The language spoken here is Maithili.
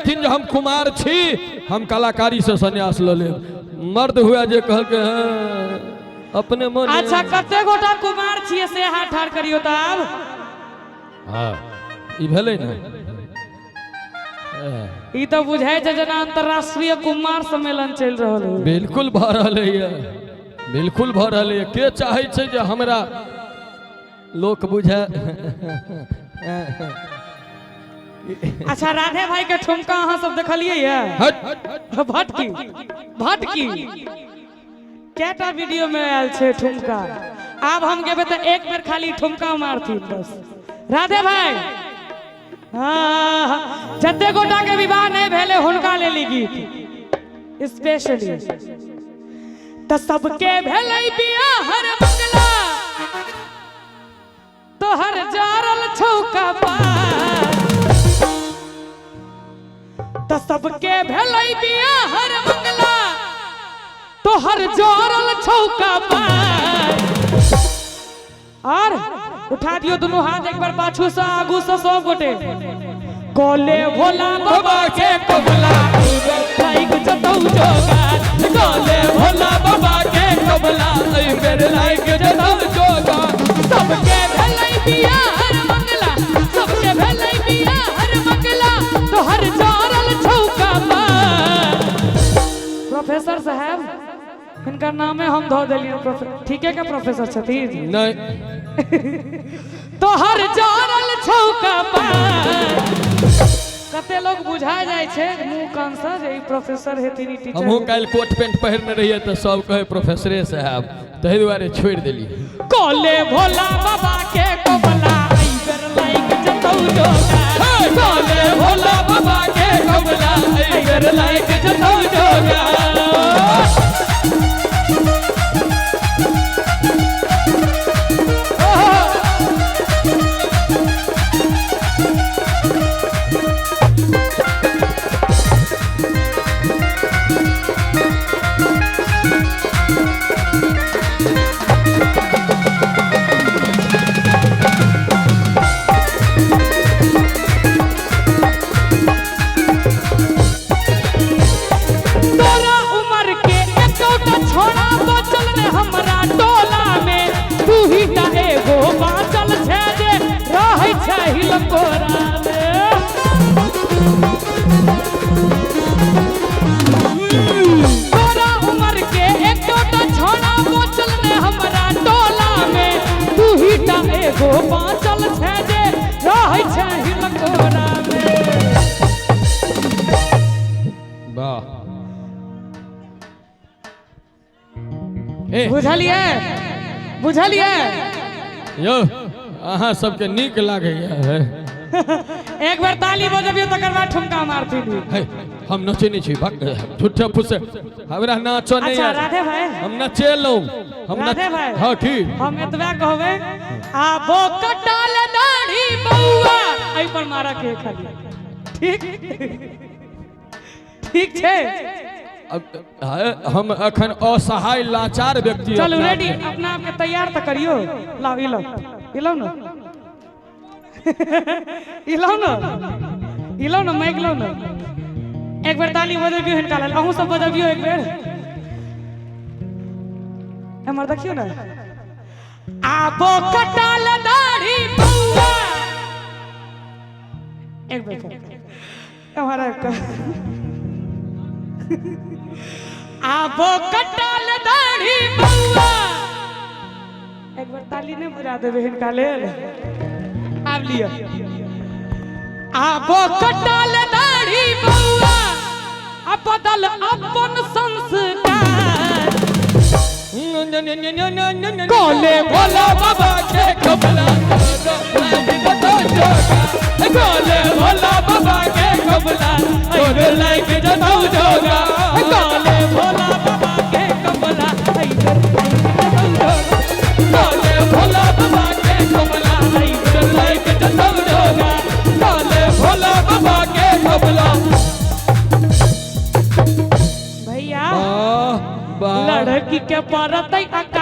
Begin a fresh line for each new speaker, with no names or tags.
देथिन जे हम कुमार छी, हम कलाकारी से संन्यास लऽ लेब। मर्द हुआ जे कहलकै हँ अपने मन।
अच्छा, कते गोटा कुमार छियै से हाथ ठाढ़ करियौ तऽ आब।
हँ, ई भेलै ने।
ई तऽ बुझाइ छै जेना अंतर्राष्ट्रीय कुमार सम्मेलन चलि रहल हो।
बिल्कुल भऽ रहलैए, बिल्कुल भऽ रहलैए। के चाहै छै जे हमरा लोक बुझे?
अच्छा, राधे भाई के ठुमका अहाँ सब देखलियै ये?
हट।
भटकी भटकी कैटा वीडियो में आयल छै ठुमका। आब हम गेबै तऽ एक बेर खाली ठुमका मारथिन बस। राधे भाई, हाँ, जते गोटा के विवाह नहीं भेलै हुनका लेल ई गीत स्पेशली। तऽ सबके भेलै बियाह हर मंगला, तोहर जारल छौका पार। तऽ सबके भेलै बियाह हर मंगला, तोहर जारल छौका पार। और उठा दियो दुनू हाथ एक बार पाछू से आगू से सब गोटे। कोले भोला बाबा के कबला लाइक जतौ जोगार।
कोले भोला बाबा के कबला एहि बेर लाइक जतौ जोगार।
सबके भेलै बियाह हर मंगला, सबके भेलै बियाह हर मंगला, तोहर जारल छौका पार। प्रोफेसर साहब, हिनकर नामे हम धऽ देलियनि ठीके के प्रोफेसर छथिन?
नहीं।
तोहर जारल छौका पार। कते लोग बुझा जाइ छै मुंह कान से जे ई प्रोफेसर हेथिन, ई टीचर।
हमहूँ काल्हि कोट पेंट पहिरने रहियै तऽ सब कहै प्रोफेसरे साहब, ताहि दुआरे छोड़ि देलियै।
कोले भोला बाबा के कबला एहि बेर लाइक जतौ जोगार।
कोले भोला बाबा के कबला एहि बेर लाइक जतौ जोगार।
तोरा उमर के एकोटा छोड़ा बचल ने हमरा टोला में, तू ही टा एगो बाँचल छै जे रहै छै हिलकोरा में। तोरा उमर के एकोटा छोड़ा बचल ने हमरा टोला में, तू ही टा एगो बाँचल छै जे रहै छै हिलकोरा में।
वाह ए।
बुझलियै? बुझलियै?
यौ, अहाँ सबके नीक लागैया है?
एक बेर ताली बजबियौ, तकर बाद ठुमका मारथिन।
है, हम नचै नहि छी, भक झूठे फूसे हमरा नाचो नहीं।
अच्छा।
आयल।
राधे भाई।
हम नचेलहुँ, हम
राधे भाई।
हाँ, की?
हम एतबा कहबै, आबो कटाल दाढ़ी बौआ, एहि पर मारा के खाली। ठीक ठीक छै?
अब हम अखन असहाय लाचार व्यक्ति
चलू।
अपना
रेडी।
आपके।
अपना आपके तैयार तऽ करियौ। लाओ, ई लो, ई लो ने, ई लो ने, ई लो ने, माइक लो ने। एक बेर ताली बजबियौ हिनका लेल। अहूँ सब बजबियौ एक बेर। एम्हर देखियौ ने। आबो कटाल दाढ़ी बौआ, एक बेर फेर एम्हर आबि कऽ। आबो कटाल दाढ़ी बौआ, एक बेर ताली नहि बजा देबै हिनका लेल? आब लिअ। आबो कटाल दाढ़ी बौआ, आ बदल अपन संस्कार।
कोले भोला बाबा के कबला, कोले भोला बाबा के कबला तोरे लाइक जतौ जोगा।
कोले भोला बाबा के कबला,
कोले भोला बाबा के कबला तोरे लाइक जतौ जोगा। कोले भोला बाबा के कबला।
भैया।
वाह वाह।
लड़की के पड़तै अका